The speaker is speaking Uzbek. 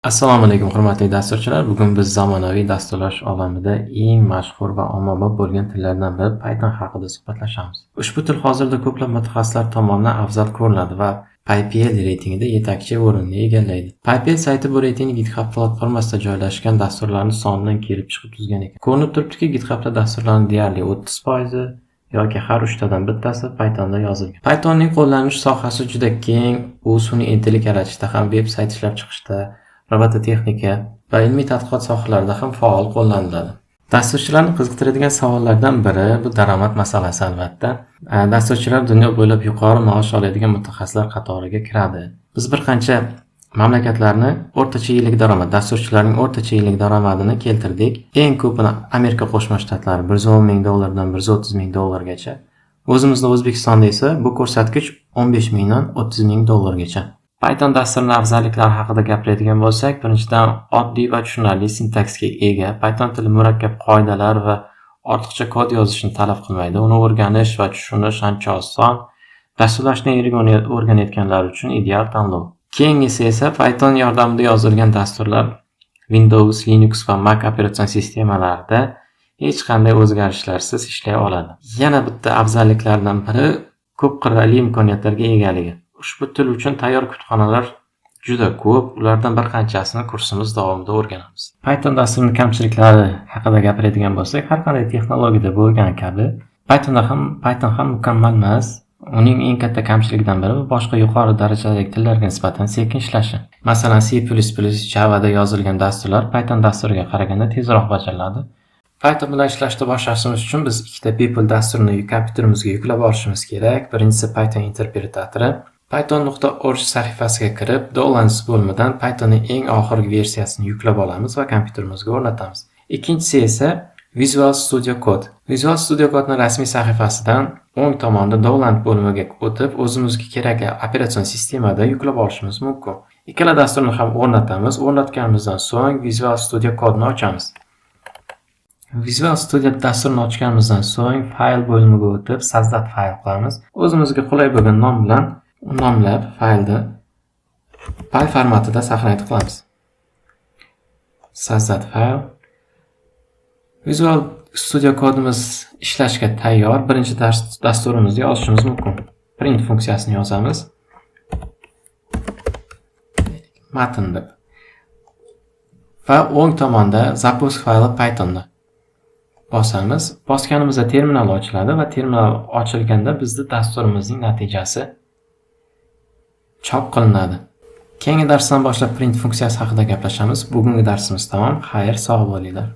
Assalomu alaykum, hurmatli dasturchilar. Bugun biz zamonaviy dasturlash olamida eng mashhur va ommabop bo'lgan tillardan biri Python haqida suhbatlashamiz. Ushbu til hozirda ko'plab mutaxassislar tomonidan afzal ko'rinadi va PyPL reytingida yetakchi o'rinni egallaydi. PyPL sayti bu reytingni GitHub platformasida joylashgan dasturlarning sonidan kelib chiqib tuzgan ekan. Ko'rinib turibdiki, GitHubda dasturlarning deyarli 30% yoki har uchtadan bittasi Pythonda yozilgan. Pythonning qo'llanilish sohasi juda keng. U sun'iy intellekt yaratishda ham, veb sayt ishlab chiqishda, robototexnika va ilmiy tadqiqot sohalarida ham faol qo'llaniladi. Dasturchilarni qiziqtiradigan savollardan biri bu daromad masalasi albatta. Dasturchilar dunyo bo'ylab yuqori maosh oladigan mutaxassislar qatoriga kiradi. Biz bir qancha mamlakatlarni o'rtacha yillik daromad, dasturchilarning o'rtacha yillik daromadini keltirdik. Eng ko'pini Amerika Qo'shma Shtatlari 110 ming dollardan 130 ming dollargacha. O'zimizda O'zbekistonda esa bu ko'rsatkich 15 mingdan 30 ming dollargacha. Python dasturining afzalliklari haqida gapiradigan bo'lsak, birinchidan, oddiy va tushunarli sintaksga ega. Python tili murakkab qoidalar va ortiqcha kod yozishni talab qilmaydi. Uni o'rganish va tushunish ancha oson. Dasturlashni o'rganayotganlar uchun ideal tanlov. Keyingisi esa Python yordamida yozilgan dasturlar Windows, Linux va Mac operatsion sistemalarida hech qanday o'zgarishlarsiz ishlay oladi. Yana bitta afzalliklardan biri ko'p qirrali imkoniyatlarga egaligi. Ushbu til uchun tayyor kutubxonalar juda ko'p. Ulardan bir qanchasini kursimiz davomida o'rganamiz. Python dasturining kamchiliklari haqida gapiradigan bo'lsak, har qanday texnologiyada bo'lgani kabi, Python ham mukammal emas. Uning eng katta kamchiligidan biri bu boshqa yuqori darajadagi tillarga nisbatan sekin ishlashi. Masalan, C++, Java'da yozilgan dasturlar Python dasturiga qaraganda tezroq bajariladi. Python bilan ishlashni boshlashimiz uchun biz ikkita bepul dasturini kompyuterimizga yuklab olishimiz kerak. Birinchisi Python interpretatori. Python.org sahifasiga kirib, Downloads bo'limidan Pythonning eng oxirgi versiyasini yuklab olamiz va kompyuterimizga o'rnatamiz. Ikkinchisi esa Visual Studio Code. Visual Studio Code'ning rasmiy sahifasidan o'ng tomonda Download bo'limiga o'tib, o'zimizga kerakli operatsion sistemada yuklab olishimiz mumkin. Ikkala dasturni ham o'rnatamiz. O'rnatganimizdan so'ng Visual Studio Code'ni ochamiz. Visual Studio dasturini ochganimizdan so'ng Fayl bo'limiga o'tib, Создать файл qilamiz. O'zimizga qulay bo'lgan nom bilan nomlab faylni py formatida сохранить qilamiz. Создать файл. Visual Studio Code'imiz ishlashga tayyor. Birinchi dasturimizni yozishimiz mumkin. Print funksiyasini yozamiz. Matn deb. Va o'ng tomonda Запуск файла Python'da bosamiz. Bosganimizda terminal ochiladi va terminal ochilganda bizda dasturimizning natijasi chop qilinadi. Keyingi darsdan boshlab print funksiyasi haqida gaplashamiz. Bugungi darsimiz tamom. Xayr, sog' bo'linglar.